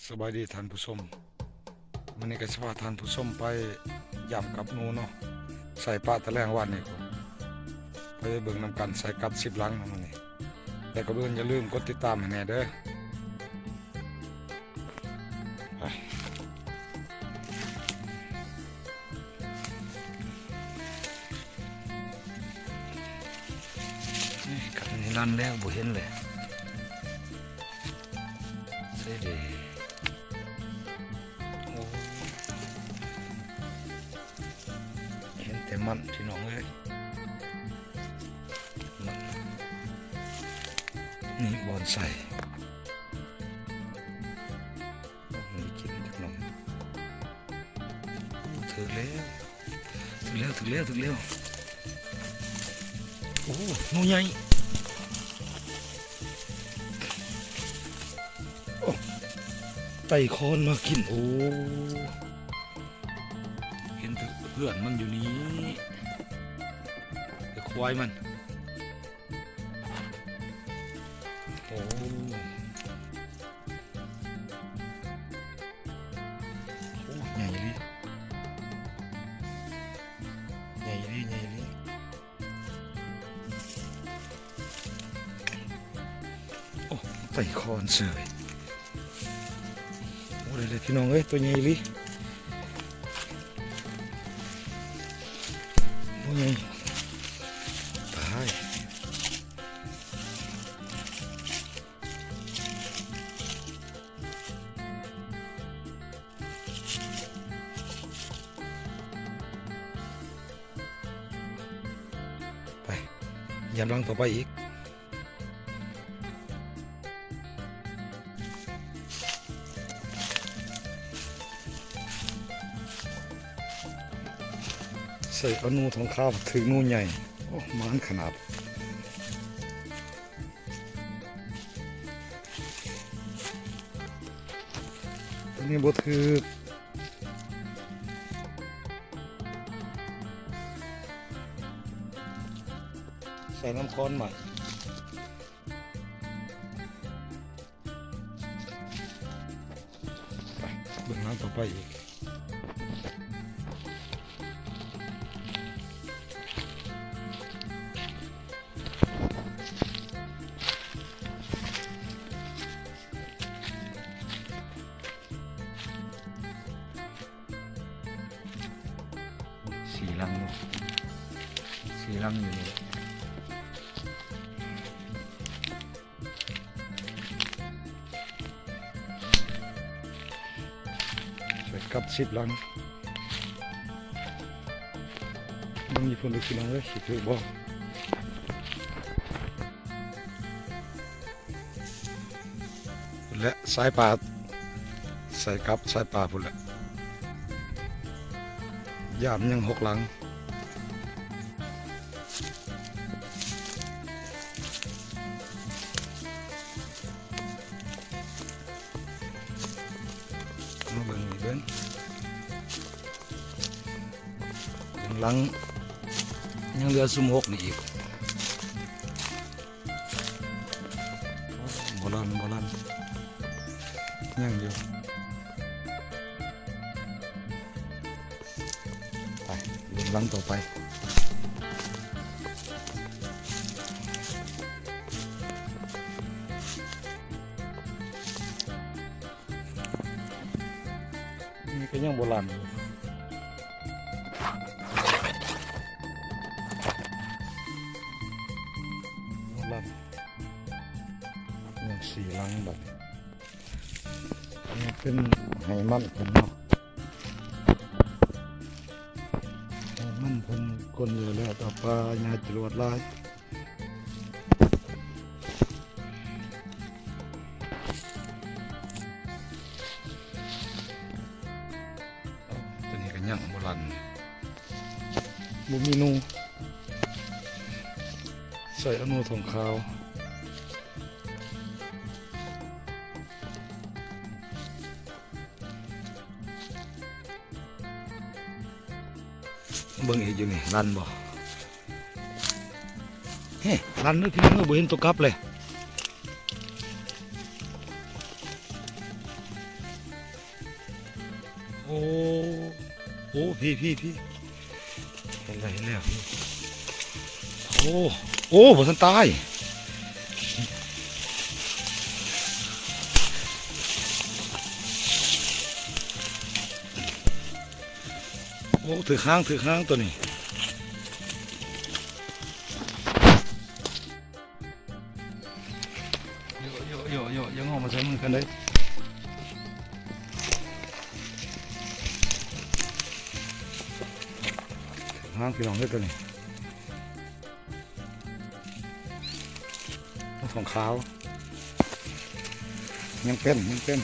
ສະບາຍດີທ່ານຜູ້ຊົມ, ມື້ນີ້ກໍຊິພາທ່ານຜູ້ຊົມໄປຢາມກັບໜູເນາະ, ໃສ່ປະຕະແລງວານນີ້ພຸ້ນ, ໄປເບິ່ງນຳກັນ ໃສ່ກັບສິບຫຼັງເນາະມື້ນີ້. ແຕ່ກ່ອນອື່ນຢ່າລືມກົດຕິດຕາມໃຫ້ແດ່ເດີ. ໄປ ນີ້ກັບນີ້ລັນແລ້ວ ບໍ່ເຫັນເລີຍ. ໃສ່ເດ ໂອ້ ເຫັນແຕ່ມັນພີ່ນ້ອງເອີຍ, ມັນ ນີ້ບ່ອນໃສ່ ມີກິນຈັກໜ່ອຍ. ໂອ້ ຖືກແລ້ວ ຖືກແລ້ວ ຖືກແລ້ວ ຖືກແລ້ວ. ໂອ້ ໜູໃຫຍ່. ໂອ້ ໄຕ່ຄອນມາກິນ. ໂອ້ ເຫັນແຕ່ເພື່ອນມັນຢູ່ນີ້ ແຕ່ຄວາຍມັນ. ໂອ້ ໂອ້ ໃຫຍ່ອີ່ຫຼີ ໃຫຍ່ອີ່ຫຼີ ໃຫຍ່ອີ່ຫຼີ. ໂອ້ ໄຕ່ຄອນເສີຍ. ໂອ້ ໄດ້ເລີຍພີ່ນ້ອງເອີຍ, ຕົວໃຫຍ່ອີ່ຫຼີ ໂອ້ ໃຫຍ່ ຕາຍ. ໄປ ຢາມຫຼັງຕໍ່ໄປອີກ. ໃສ່ເອົາໜູທອງຂາວ ຖືກໜູໃຫຍ່. ໂອ້ ໝານຂະໜາດ. ຕົວນີ້ບໍ່ຖືກ. ໃສ່ນ້ຳຄອນໃໝ່. ໄປ ເບິ່ງຫຼັງຕໍ່ໄປອີກ. ສີ່ຫຼັງເນາະ ສີ່ຫຼັງຢູ່ນີ້ແຫຼະ. ໃສ່ກັບສິບຫຼັງ. ເບິ່ງຢູ່ພຸ້ນເດີພີ່ນ້ອງເອີຍ ຊິຖືກບໍ່? ແລະ ສາຍປາ ໃສ່ກັບສາຍປາພຸ້ນແຫຼະ. ຢາມຍັງຫົກຫຼັງ. ມາເບິ່ງນີ້ເບິ່ງ ເບິ່ງຫຼັງ ຍັງເຫຼືອຊຸມຫົກນີ້ອີກ. ບໍ່ຫຼັ່ນ ບໍ່ຫຼັ່ນ ຍັງຢູ່. ໄປ ເບິ່ງຫຼັງຕໍ່ໄປ. ນີ້ກໍຍັງບໍ່ຫຼັ່ນຢູ່ ບໍ່ຫຼັ່ນ ຍັງສີ່ຫຼັງບັດນີ້. ນີ້ເປັນໄຮ່ມັນເພິ່ນເນາະ ໄຮ່ມັນເພິ່ນ ກົ້ນເລີຍແລ້ວ ຕໍ່ໄປຫຍ້າຈະຫຼວດຫຼາຍ. ໂອ້ ຕົວນີ້ກໍຍັງບໍ່ລັນ ບໍ່ມີໜູ ໃສ່ເອົາໜູທອງຂາວ. ເບິ່ງອີກຢູ່ນີ້ ລັນບໍ່? ເຮ ລັນເດີພີ່ນ້ອງເອີຍ ບໍ່ເຫັນຕົວກັບເລີຍ. ໂອ້ ໂອ້ ພີ້ ພີ້ ພີ້ ເຫັນແລ້ວ ເຫັນແລ້ວ ໂອ້ ໂອ້ ບໍ່ທັນຕາຍ. ໂອ້ ຖືກຫາງ ຖືກຫາງຕົວນີ້. ໂຍະ ໂຍະ ໂຍະ ໂຍະ ຢ່າງອກມາໃສ່ມືກັນເດ້. ຫາງພີ່ນ້ອງເອີຍ ຕົວນີ້ ຂອງຂາວ ຍັງເປັນ ຍັງເປັນ.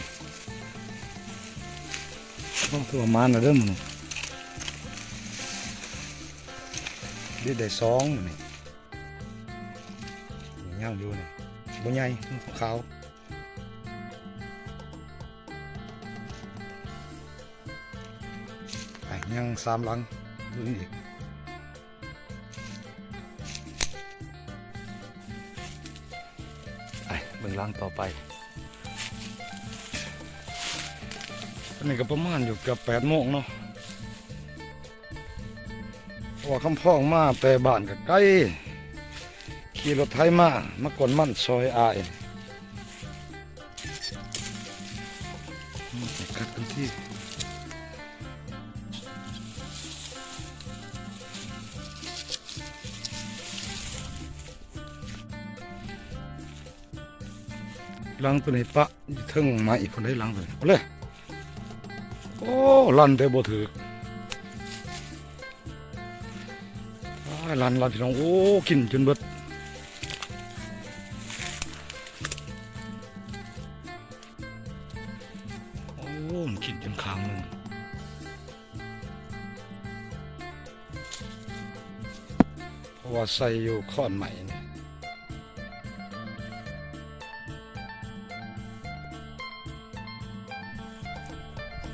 ໂອ້ ຖືວ່າມານແລ້ວເດີມື້ນີ້ ໄດ້ສອງມື້ນີ້. ຍັງຢູ່ນີ້ ບໍ່ໃຫຍ່ ຂອງຂາວ. ໄປ ຍັງສາມຫຼັງ ລຸ້ນອີກ. ໄປ ເບິ່ງຫຼັງຕໍ່ໄປ. ອັນນີ້ກໍປະມານຢູ່ເກືອບແປດໂມງເນາະ. ເພາະວ່າຄຳພ້ອງມາແຕ່ບ້ານກໍໄກ ຂີ່ລົດໄຖມາ ມາກວນມັນຊ່ອຍອ້າຍ. ອືມ ກັດກັນທີ ຫຼັງຕົວນີ້ປະຢູ່ເທິງໄມ້ພຸ້ນເດ້ ຫຼັງຕົວນີ້ ເອົາເລີຍ. ໂອ້ ລັ່ນແຕ່ບໍ່ຖືກ ອ້າຍ ລັ່ນ ລັ່ນ ພີ່ນ້ອງ. ໂອ້ ກິນຈົນເບິດ ໂອ້ ມັນກິນຈົນຂ້າງໜຶ່ງ. ເພາະວ່າໃສ່ຢູ່ຄ້ອນໄມ້ນີ້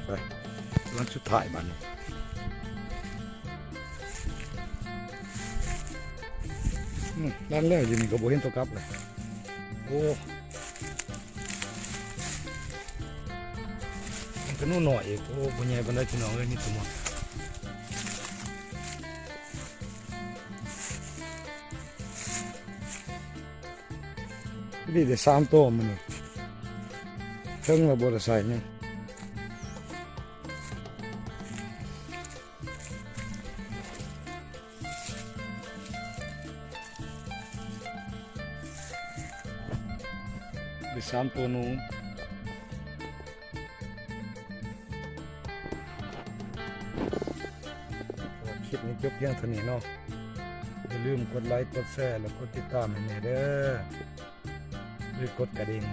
ໄປ ຫຼັງສຸດທ້າຍບາດນີ້. ອືມ ລັ່ນແລ້ວ ຢູ່ນີ້ກໍບໍ່ເຫັນຕົວກັບເລີຍ. ໂອ້ ມັນກະໜູນ້ອຍອີກ. ໂອ້ ບໍ່ໃຫຍ່ປານໃດພີ່ນ້ອງເອີຍ ມີແຕ່ມົດ. ນີ້ໄດ້ສາມໂຕມື້ນີ້ ເທິງລະບໍ່ໄດ້ໃສ່ຫຍັງ. ໄດ້ສາມໂຕໜູ. ຄລິບນີ້ຈົບພຽງເທົ່ານີ້ເນາະ. ຢ່າລືມກົດໄລ ກົດແຊ ແລະ ກົດຕິດຕາມໃຫ້ແດ່ເດີ ຫຼືກົດກະດິ່ງ.